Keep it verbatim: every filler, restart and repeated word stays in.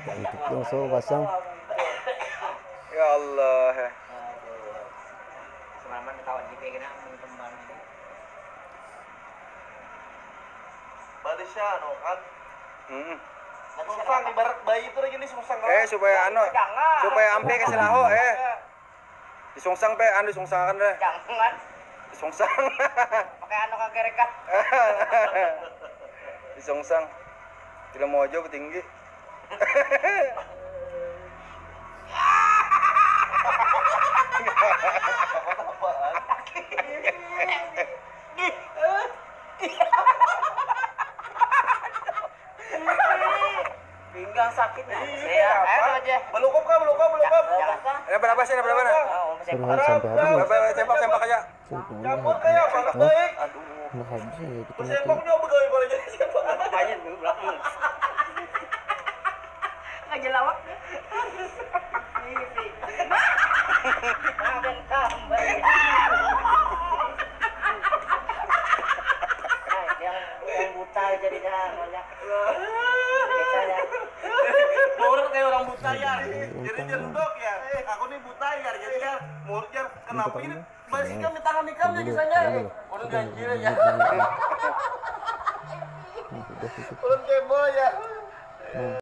Untuk yang so pasang. Ya Allah. Selamat ketahuan di kena kembang ini. Balisnya anu kan. Hmm. Sungsang ibarat bayi itu lagi nih sungsang. Eh, supaya anu, supaya ampe kasih laho eh. Disungsang pe, anu disungsangakan deh. Jangan Disungsang. Pakai anu kagerekan. Disungsang. Tidak mau aja tinggi. Pinggang sakit nih. Iya, Ayo aja. Belukop kah, belukop, belukop. Jangan kah? Ada berapa sih, ada berapa nah? Oh, saya Berapa, tembak, tembak aja. Campur kayak apa? Baik. Aduh. Udah habis ya kita mati. Sendoknya begawe pada jadi siapa? Banyak dulu belakang. Aja lawak. Ini sih. Makan tambah. Nah, yang yang buta jadi dah banyak. Kita ya. Murut kayak orang buta ya. Jadi jendok ya. Eh, aku nih buta ya. Jadi ya murut ya. Kenapa ini? Masih kami tangan ikam ya kisahnya. Orang ganjil ya. Orang kebo ya.